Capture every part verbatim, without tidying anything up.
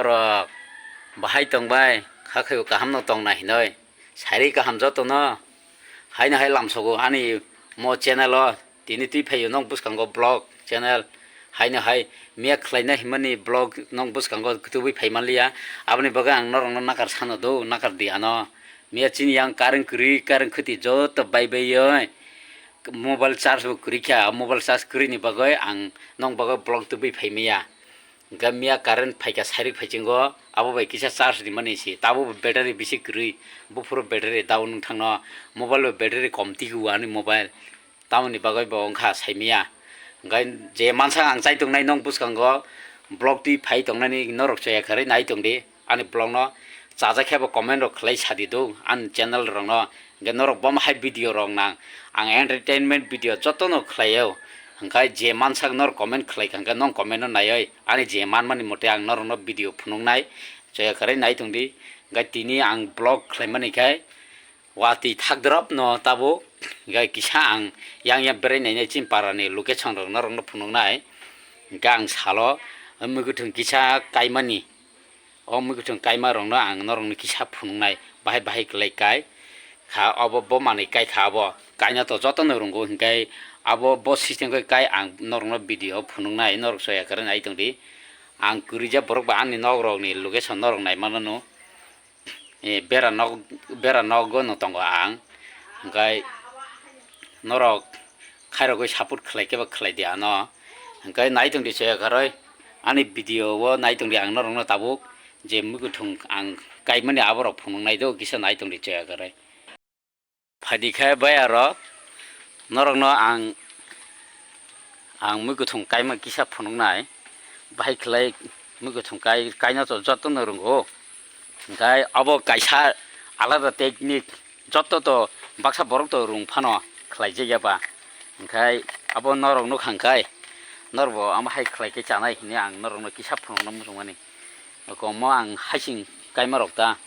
Rok, bahai tongbai, kha khaio kaham no tongna hinoi. Sari kaham joto no. Haino hai lamsogo ani mo channel o. Tini twi phaio nong bwskango vlog channel. Haino hai miya khlaina himani vlog nong bwskango tubui phai manliya. Aboni bagwi ang norok no nakar sano do, nakar di ano. Miya chini yang kareng kwrwi, kareng khwtwi joto bai bai oi. Mobile charge bo kwrwi kha, mobile charge kwrwi ni bagwi ang nong bagwi vlog tubui phai maya. Hingke miya current phaikha sairik phaichingo, abo bai kisa charge rimani se, tabo bo battery bisi kwrwi, buphuru battery down wng thangno, mobile bo battery kom tigi o ani mobile, tamoni bagwi bo wngkha saimaya. Hingke je mansa ang chai tongnai nong bwskango vlog twi phai tongnani norok chaya kwrwi nai tongdi, ani vlog no chajak khe bo comment rok khlai sadi do ani channel rok no, hingke norok bo hai video rok nang ang entertainment video joto no khlai o, hingke je mansak norok comment khlai kha hingke nong comment no naioi. Ani je manmani mote ang norokno video phunuknai, chaya kwrwi nai tongdi. Hingke tini ang vlog khlaimani khe watwi thak drop no tabuk, hingke kisa ang yang yang berai nainai chini parani location rok norokno phunuknai. Hingke ang salo muikwthwng kisa kaimani, o muikwthwng kaima rokno ang norokno kisa phunuknai, bahai bahai kwlai kai. Kha obo bo manwi kai kha abo. Kaina to jotono rwngo, hinkhe abo bo system khe kai ang norokno video phunuknai, norok chaya kwrwi nai tongdi. Ang kwrwija borok bai ani nok rokni location norok nai mano no. Eh, bera nok, bera nogo no tongo ang. Hinkhe norok khairogwi support khlai khe ba khlai di ano. Hinkhe nai tongdi chaya kwrwi ani video o nai tongdi ang norokno tabuk. Je muikwthwng ang kaimani aborok phunuknai do, kisa nai tongdi chaya kwrwi. Phaidi khe bayarok, norokno ang, ang muikwthwng kaima kisa phunuknai. Bahai khlai muikwthwng kai, kaina to jotono rwngo. Hinkhe abo kaisa alada technique, joto to baksa borok to rwng phano khlaijak ya ba. Hinkhe abo norok nukha hinkhe, norokbo amo hai khlai khe chanai hinwi ang norokno kisa phunukna muchungmani. Komo ang hasing kaima rok ta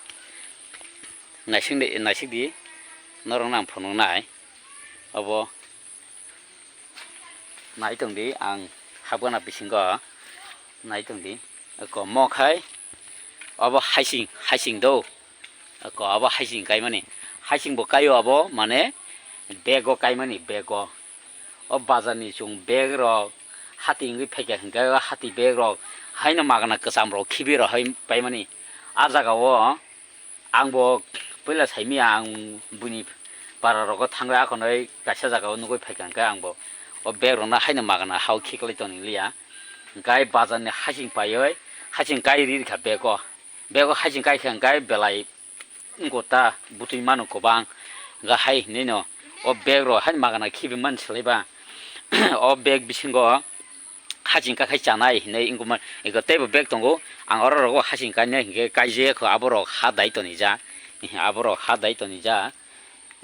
naising de, naisik di, norok nang phunuk nai. Obo nai tong di, ang habgana bisingo nai tong di. Komo khai obo hasing, hasing do. Ko abo hasing kaimani, hasing bo kaio abo, mane bego kaimani, bego. O bazar ni chwng bag rok hati wngwi phaikha hinkhe, o hati bag rok haino magana kwcham rok khibi rok hai paimani. A jaga o ang bo puila saimanya, ang buini para rogo thangwi akhonwi kaisa jaga o nugwi phaikha hinkhe, ang bo o bag rok no haino magana hao khiklai toni liya. Hinkhe bazar ni hasing paiwi hasing kai ri rikha bag o, bag o hasing kai kha hinkhe belai. Wngkha ta bwtwi mano kwbang, hwnkhe hai hinwi no o bag rok haino magana khibi mani swlaiba. O bag bisingo hasing kakhai chanai hinwi wngkha, eko teibo bag tongo. Ang oro rogo hasing kainai hinkhe kaijak kho, aborok ha dai tonijak, aborok ha dai tonijak.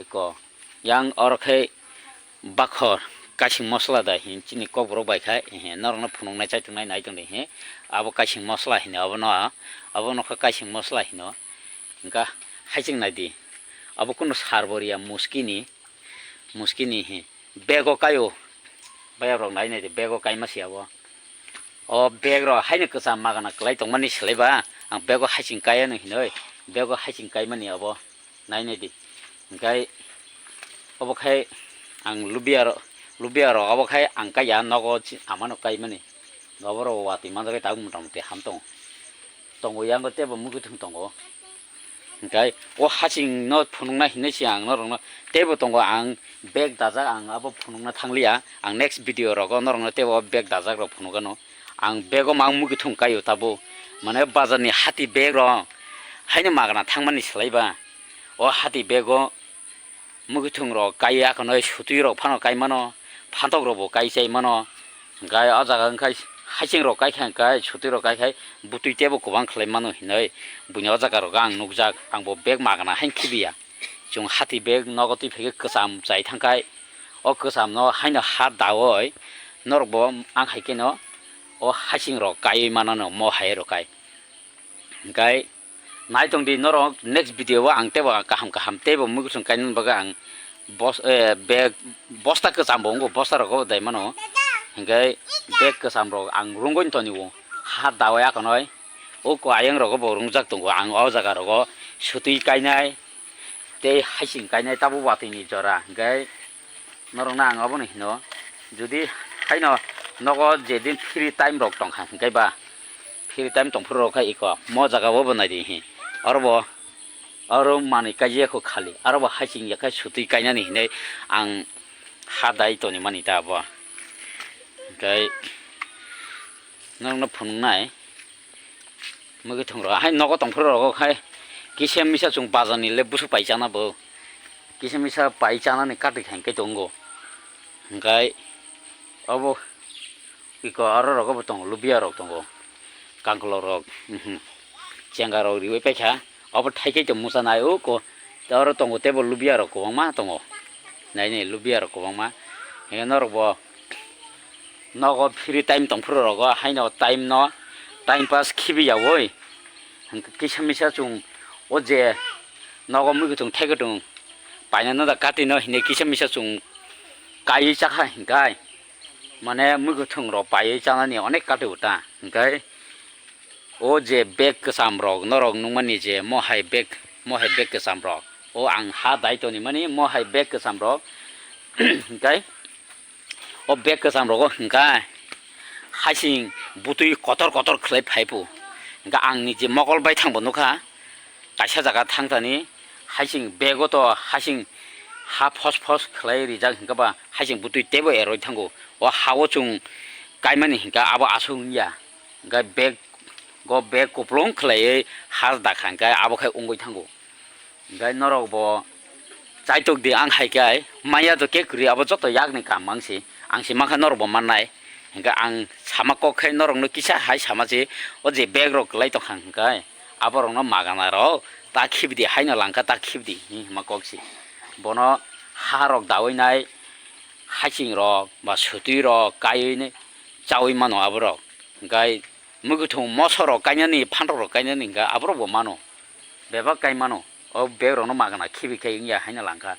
Eko yang oro khe bakhor kaising mosla da hin chini kokborok bai kha, ehe, norokno phunuknai chaitongnai nai tongdi, he, abo kaising mosla hino, abono, abo nokha kaising mosla hino. Hingkha haiching naidi, abo kunu sar bo riya muskini, muskini, he, bego kaio, bayap rok nai naidi, bego kaima si abo. O bag rok haino kwcham magana kwlai tongmani swlaiba, ang bego haiching kaiya no hinoi, bego haiching kaimani abo. Nai nai di. Hingkai obo khai ang lubia rok, lubia rok obo khai ang kaiya nogo chi-, amano kaimani. Oborok watwi manjak tabuk mota moti ham tongo. Tongo yango teibo muikwthwng tongo. Hingkai o hasing no phunukna hinwi se ang norokno teibo tongo, ang bag dajak, ang abo phunukna thangliya. Ang next video rogo norokno teibo bag dajak rok phunukgano. Ang bego mang muikwthwng kaio tabuk. Mane bazar ni hati bag rok haino magana thangmani swlaiba. O hati bego muikwthwng rok kai, akhonoi sutwi rok phano kai mano, phantok rok bo kai chai mano. Hingkai o jaga hingkai hasing rok kai kha, hingkai sutwi rok kai khai bwtwi teibo kwbang khlai mano hinoi buini o jaga rogo ang nukjak. Ang bo bag magana haino khibiya. Chwng hati bag nogo twi phaikhe kwcham chai thangkhai, o kwcham no haino ha daui norok bo ang hai kheno o hasing rok kaiwi manano mo hai rok kai. Hingkai nai tong di norok next video o ang teibo kaham kaham teibo muikwthwng kainani bagwi ang bos-, eh, bag bosta kwcham bo wngo, bosta rogo dai mano. Hingkai bag kwcham rok ang rungoi toni o ha daui akhonoi. o ko ayang rogo bo rungjak tongo. Ang o jaga rogo sutwi kainai tei haising kainai tabo watwi ni jora, hingke norokno ang obono hino, jodi haino nogo jedin free time rok tongkha hingke ba free time tongphuru rok khe iko mo jaga o bo naidi hi oro bo oro manwi kaijak kho khali aro bo haising ya khe sutwi kainani hinwi ang ha dai toni mani ta bo. Hingke norokno phunuknai mwkhwthwng rok hai nogo tongphuru rogo khai kisa misa chwng bazar ni le busu pai chana bo kisa misa pai chanani kati khai khe tongo. Hingke obo iko aro rogo bo tongo lubia rok tongo kangkolo rok mhm chenga rok riwi paikha. Obo thaikhe tong musa nai o ko. Tei oro tongo tei bo lubia rok kwbangma tongo. Naini lubia rok kwbangma. Hingke norok bo nogo free time tongphuru rogo haino time no time pass khibi ya oi. Hingke kisa misa chwng o je nogo mwkhwthwng thaikwthwng paina no da kati no hinwi kisa misa chwng kaiwi chakha hingkai. Mane mwkhwthwng rok paiwi chanani onek kati o ta hingkai. O je bag kwcham rok norok nukmani je mohai bag mohai bag kwcham rok o ang ha dai toni mani mohai bag kwcham rok hingkai o bag kwcham rogo hingkai haising butwi kotor kotor khlai phaipu hingka ang ni je mokol bai thangbo nukha kaisa jaga thangtani haising bag o to haising ha phos phos khlai rijak hingka ba haising butwi teibo eroi thango o ha o chwng kaimani hingka abo aswk wngya. Hingke bag o bag kupulung khlaiwi ha dakha hingke abo khe wngwi thango. Hingke norok bo chaitok di ang hai khe manya to khe kwrwi abo joto yakni kam mang si ang si mankha norok bo mannai. Hingke ang sama kok khe norok no kisa hai sama si o je bag rok kwlai tongkha hingke aborok no magana rok ta khibidi haino langkha ta khibidi hinma kok si bono ha rok dawi nai haising rok ba sutwi rok kaiwi chawi mano aborok. Hingke mwkhwthwng moso rok kainani phantok rok kainani hingke aborok bo mano bebak kai mano o bag rok no magana khibi khai wngya haino langkha.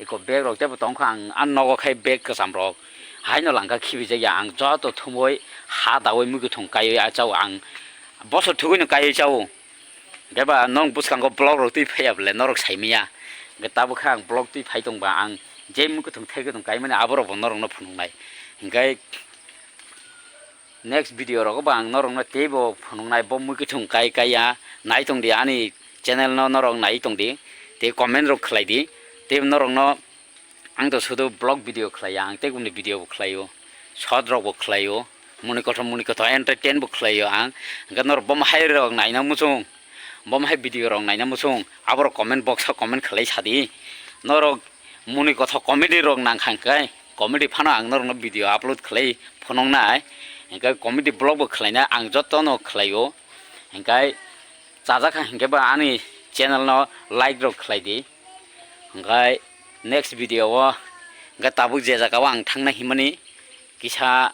Eko bag rok teibo tongkha ang a nogo khai bag kwcham rok haino langkha khibi jakya ang joto thumwi ha dawi mwkhwthwng kaiwi achao ang bosor thugwi no kaiwi chao. Hingke ba nong bwskango vlog rok twi phaiya bole norok sai manya. Hingke tabuk khe ang vlog twi phai tongba ang je mwkhwthwng thai kwthwng kaimani aborok bo norok no phunuknai. Hingke next video rogo bo ang norok no teibo phunuknai bo mwkhwthwng kai kaiya nai tongdi ani channel no norok nai tongdi tei comment rok khlai di tei norok no. Ang to sudu vlog video khlaiya, ang tei bumni video bo khlaio, short rok bo khlaio, muni kothom muni kothom entertain bo khlaio ang. Hingke norok bom hai rok naina muchung, bom hai video rok naina muchung, aborok comment box o comment khlai sadi. Norok muni kothom comedy rok nang kha hingke, comedy phano ang norokno video upload khlai phunuknai. Hingke comedy vlog bo khlaina ang jotono khlaio. Hingke chajak kha hingke ba ani channel no like rok khlai di. Hingke next video o hingke tabuk je jaga o ang thangna himani kisa,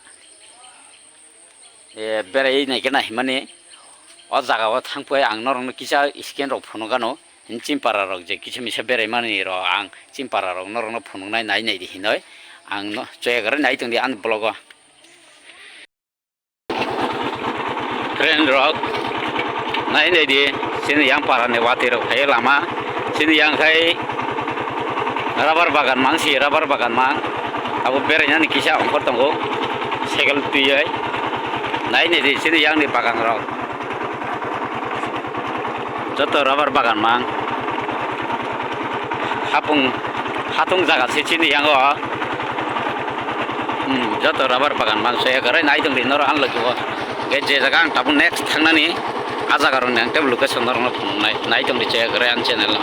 eh, berai naikhe na himani o jaga o thangpai ang norokno kisa scan rok phunukgano. Chimpara rok je kisa misa berai mani rok ang chimpara rok norokno phunuknai nai nai di hinoi ang no choya gari nai tongdi ani vlog o. Friend rok, nai nai di, chini yang para ni watui rok phai lama, chini yang khai rubber bagan mang si, rubber bagan mang, abo berainani kisa ongkhor tongo, cycle twi ai, nai nai di, chini yang ni bagan rok, joto rubber bagan mang. Hapung, hatung jaga se chini yango. Hmm, joto rubber bagan mang se gare nai tongdi noro ang logi o. Ge je jaga ang tabuk next thangnani a jaga rok nang tebo location norok no phunuknai nai tongdi che gare ang channel no.